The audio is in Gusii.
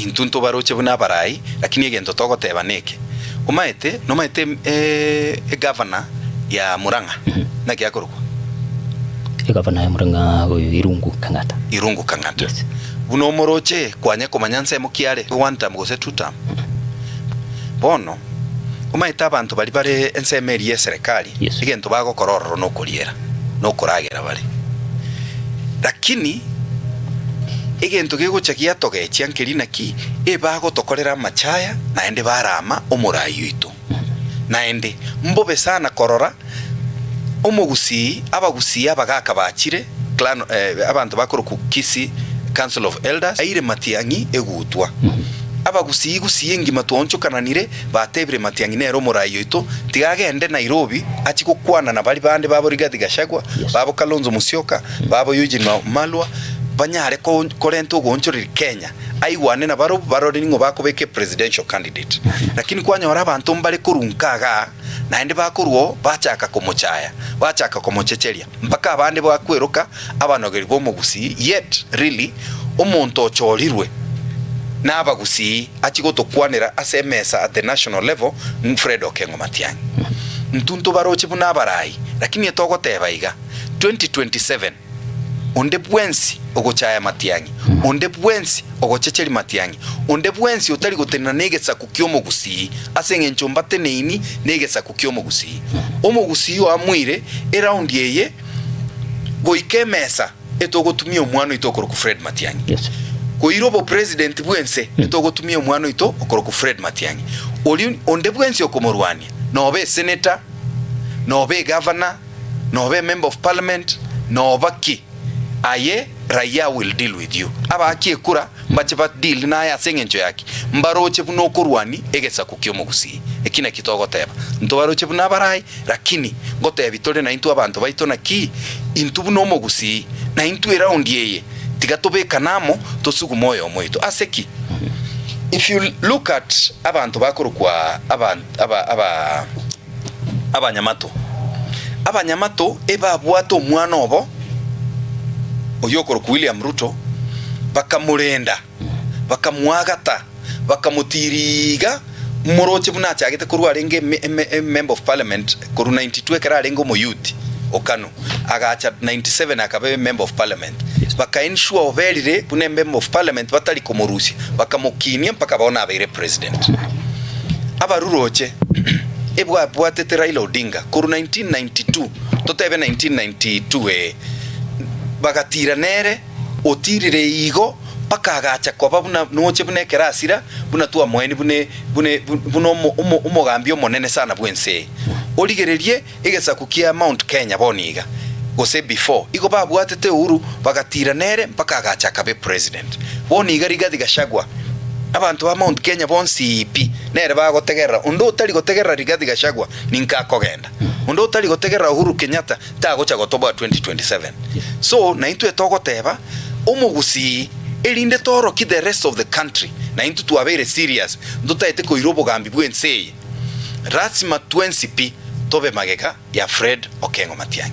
Intwe ntobaroche buna abarai, lakini egento togoteba neke, Omaete, nomaete egavana ya Murang'a naki akorokwa? Egavana ya Murang'a oyo Irungu Kang'ata. Irungu Kang'ata. Yes. Buna omoroche kwanya komanya nsemo ki are, one term gose two term? Bono, omaete abanto baria bare ensemo eria y'eserekari, Yes. egento bagokora ororo nokoriera, nokoragera bare. Lakini egento gegocha giatogechia nkeri naki ebagotokorera amachaya naende barama omorai oito. Naende mbobe sana korora omogusii abagusii abagaka bachire clan abanto bakorokwa Kisii Council of Elders aire Matiang'i egutwa. Abagusii gusii engima twaonchokananire Batebire Matiang'i nere omorai oito, tiga agende Nairobi achie gokwana na baria bande babo Rigathi Gachagua, babo Kalonzo Musyoka, babo Eugene Wamalwa, banyare korenta ogoonchoreria Kenya, aigwane nabarobwo barore ning'o bakobeka epresidential candidate. Lakini kwanyora abanto mbare korwa nka igaa, naende bakorwa oo bachaka komochaya, bachaka komochecheria, mpaka abande bakweroka abanogeri b'omogusii, yet really omonto ochorirwe nabagusii achie gotokwanera ase emesa at the national level ng'u Fred Okengo Matiang'i. Intwe ntobaroche buna abarai, lakini etogoteba iga, 2027 onde bwensi ogochaya Matiang'i, onde bwensi ogochecheria Matiang'i, onde bwensi otari gotenena negesaku ki'omogusii, ase eng'encho mbateneini negesaku ki'omogusii. Omogusii oamuire eraundi eye goika emesa etogotumia omwana oito okorokwa Fred Matiang'i. Yes. Koira obopresident bw'ense etogotumia omwana oito okorokwa Fred Matiang'i. Oria onde bwensi okomorwania, noba esenator, noba egavana, noba emember of parliament, noba ki, aye raia will deal with you. Abaaki ekura mbache ba deal naye ase eng'encho yaki? Mbaroche buna okorwania egesaku ki'omogusii. Eki nakio togoteba. Ntobaroche buna abarai, Lakini ngotebi tore naintwe abanto baito naki, intwe buna omogusii, naintwe eraundi eye, tiga tobekane amo tosugume oyomo oito. Ase ki? If you look at abanto bakorokwa aba aba aba abanyamato, abanyamato ebabwate omwana obo oyio okorokwa William Ruto, bakamorenda. Bakamoagata, bakamotiiriga, moroche buna achagete korwa arenge emember of parliament korwa 92 ekero arenge omoyouth o Kanu, agacha 97 akaba emember of parliament. Baka ensure oberire buna emember of parliament batari komorusia, bakamokinia mpaka bono abeire president. Abaruroche ebwabwatete Raila Odinga korwa 1992, totebe 1992 ee, bagatiira nere. Otiirire igo mpaka agacha koba buna noche buna ekero asira, buna twamoeni buna buna buna omo omo omogambi omonene sana bw'ense eye. Origererie egesaku kia Mount Kenya bono iga, gose before, igo babwatete Uhuru bagatiira nere mpaka agacha akaba epresident. Bono iga Rigathi Gachagua, abanto ba Mount Kenya bonsi pi nere bagotegerera, onde otari gotegerera Rigathi Gachagua ninka akogenda. Onde otari gotegerera Uhuru Kenyatta tagocha gotoboa 2027. So naintwe togoteba omogusii erinde toorokie the rest of the country naintwe twabeire serious ntotaete koira obogambi bwense eye. Rasima twensi pi tobe magega ya Fred Okengo Matiang'i.